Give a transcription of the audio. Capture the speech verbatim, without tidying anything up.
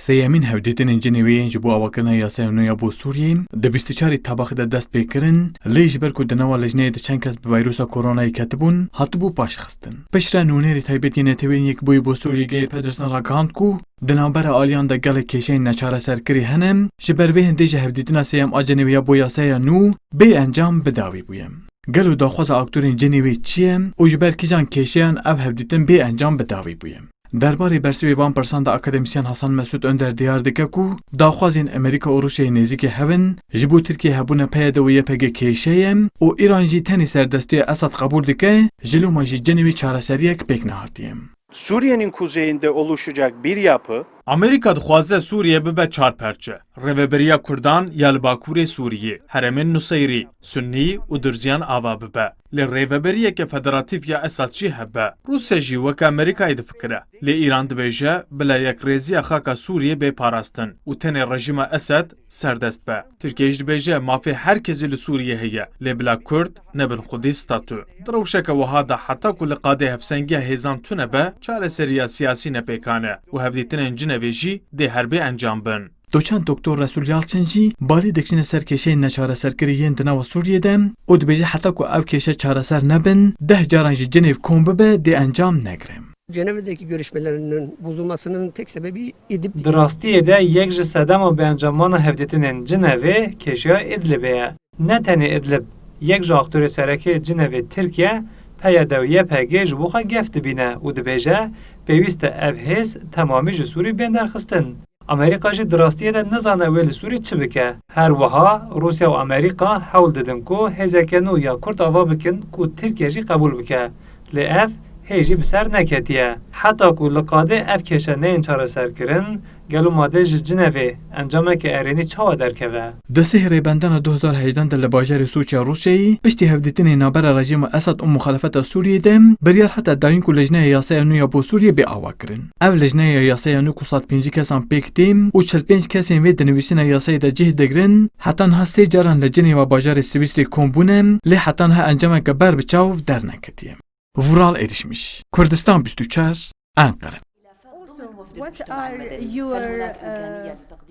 Sêyemîn hevdîtinên Cinêvê yên ji bo avakirina yasaya nû ya bo Sûriyê di bîst û çarê Tebaxê de dest pê kirin, lê ji ber ku di nava lijneyê de çend kes bi vîrusa koronayê ketibûn, hatibû paşxistin. Piştre nûnerê taybet yê Netewên Yekbûyî bo Sûriyê Geir Pedersen ragihand ku di navbera aliyan de gelek kêşeyên neçareserkirî hene, ji ber vê hindê jî hevdîtina sêyem a Cinêvê ya bo yasaya nû bê encam bi dawî bûye. Gelo daxwaza aktorên Cinêvê çi ye û ji ber kîjan kêşeyan ev hevdîtin bê encam bi dawî bûye? Derbarê bersivê van pirsan de akademîsyen Hasan Mesûd Önder diyar dike ku daxwazên Amerîka û Rûsyayê nêzîkî hev in, ji bo Tirkiyê hebûna P Y D û Y P G kêşe ye û Îran jî tenê serdestiya Esad qebûl dike, ji loma jî Cinêvê çareseriyek pêk nehatiye. Suriye'nin kuzeyinde oluşacak bir yapı, Amerîka dixwaze Sûriye bibe çar perçe. Rêveberiya Kurdan ya li Bakurê Sûriyê, herêmên Nuseyrî, Sunnî û Durziyan ava bibe. Lê rêveberiyeke federatîf ya Esad jî hebe. Rûsya jî weke Amerîkayê difikire. Lê Îran dibêje, bila yekrêziya xaka Sûriyê bê parastin û tenê rejîma Esad serdest be. Tirkiye jî dibêje, mafê her kesî li Sûriyê heye, lê bila Kurd nebin xwedî statû. Di rewşeke wiha de heta ku li qadê hevsengiya hêzan tune be, çareseriya siyasî ne pêkan e û hevdîtinên Cinevê jî dê her bê encam bin. Doçent Doktor Resul Yalçin jî balî dikişîne ser kêşeyên neçareserkirî yên di nava Sûriyê de û dibêje heta ku ev kêşe çareser nebin, deh caran jî Cinêv kom bibe dê encam negire. Cenevre'deki görüşmelerinin bozulmasının tek sebebi İdlib. Di rastiyê de yek ji sedema bêencamana hevdîtinên Cinevê kêşeya Idlibê ye. Ne tenê Idlib, yek ji aktorê serekê Cinevê Tirkiye, P Y D û Y P G ji bo xwe gef dibîne û dibêje, pêwîst e ev hêz temamî ji Sûrî bên derxistin. Amerîka jî di rastiyê de nizane wê li Sûrî çi bike. Her wiha Rûsya û Amerîka hewl didin ku hêzeke nû ya Kurd ava bikin ku Tirkiye jî qebûl bike. Lê ev hê jî bi ser neketiye. Heta ku li qadê ev kêşe neyên çareserkirin, gelo madê ji Cinevê encameke erênî çawa derkeve? Di sêh Rêbendana du hezar hejdeh de li bajarê Sûçya Rûsyayê, piştî hevdîtinên navbera rejîma Esad û muxalefeta Sûriyê de, biryar hate dayîn ku lijneya yasaya nû ya bo Sûriyê bê avakirin. Ev lijneya yasaya nû ku sed pêncî kesan pêk tê û çil pênc kesên wê di nivîsîna yasayê de cih digirin, heta niha sê caran li Cinêva bajarê Swîsrê kom bûne, lê heta niha encameke ber bi çav derneketiye. Vural Erişmiş, Kurdistan bîst û çar, Enqere. Also, what are your, uh,